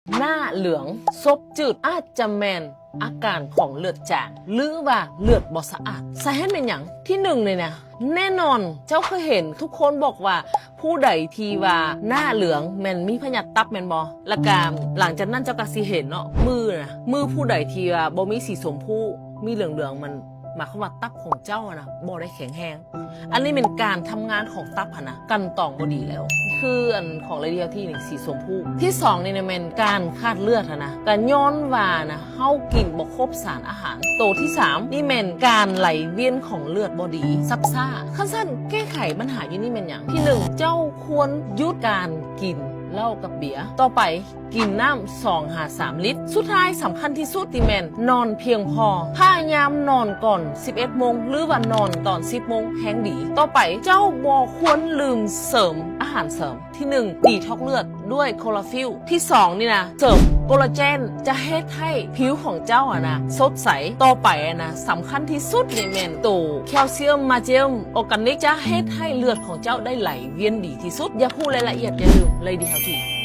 ໜ້າເຫຼືອງ ສົບຈືດ ອາດຈະແມ່ນອາການຂອງເລືອດຈາງ ຫຼືວ່າເລືອດບໍ່ສະອາດ. ສາເຫດແມ່ນຫຍັງ? ທີໜຶ່ງນີ້ນະ ແນ່ນອນເຈົ້າເຄີຍເຫັນ ທຸກຄົນບອກວ່າ ຜູ້ໃດທີ່ວ່າໜ້າເຫຼືອງແມ່ນມີພະຍາດຕັບແມ່ນບໍ່? ລະກະຫຼັງຈາກນັ້ນເຈົ້າກໍຊິເຫັນເນາະ ມືນະ ມືຜູ້ໃດທີ່ວ່າບໍ່ມີສີຊົມພູ ມີເຫຼືອງໆ ມັນໝາຍຄວາມວ່າຕັບຂອງເຈົ້າຫັ້ນນະບໍ່ໄດ້ແຂງແຮງ. ອັນນີ້ແມ່ນການທຳງານຂອງຕັບຫັ້ນນະ ກັ່ນຕອງບໍ່ດີແລ້ວ. ຄືອັນຂອງລາວເຮົາທີ່ນີ້ສີຊົມພູ. ທີສອງນີ້ນະແມ່ນການຂາດເລືອດຫັ້ນນະ ກະຍ້ອນວ່ານະ ເຮົາກິນບໍ່ຄົບສານອາຫານ. ໂຕທີສາມນີ້ແມ່ນການໄຫຼວຽນຂອງເລືອດບໍ່ດີ ຊັກຊ້າ. ຄັນຊັ້ນແກ້ໄຂບັນຫາຢູ່ນີ້ແມ່ນຫຍັງ? ທີໜຶ່ງ ເຈົ້າຄວນຢຸດການກິນເຫຼົ້າກັບເບຍ. ຕໍ່ໄປ ກິນນ້ຳສອງຫາສາມລິດ. ສຸດທ້າຍສຳຄັນທີ່ສຸດນີ້ແມ່ນນອນພຽງພໍ. ພະຍາຍາມນອນກ່ອນສິບເອັດໂມງ ຫຼືວ່ານອນຕອນສິບໂມງແຮງດີ. ຕໍ່ໄປເຈົ້າບໍ່ຄວນລືມເສີມອາຫານເສີມ. ທີໜຶ່ງ ດີທັອກເລືອດດ້ວຍໂຄລາຟິລ. ທີສອງນີ້ນະ ເສີມໂຄລາເຈນ ຈະເຮັດໃຫ້ຜິວຂອງເຈົ້າຫັ້ນນະສົດໃສ. ຕໍ່ໄປຫັ້ນນະ ສຳຄັນທີ່ສຸດນີ້ແມ່ນໂຕແຄລຊຽມ ມາເຈຍມ ອໍການິກ ຈະເຮັດໃຫ້ເລືອດຂອງເຈົ້າໄດ້ໄຫຼວຽນດີທີ່ສຸດ. ຢາກຮູ້ລາຍລະອຽດ ຢ່າລືມ Lady Healthy.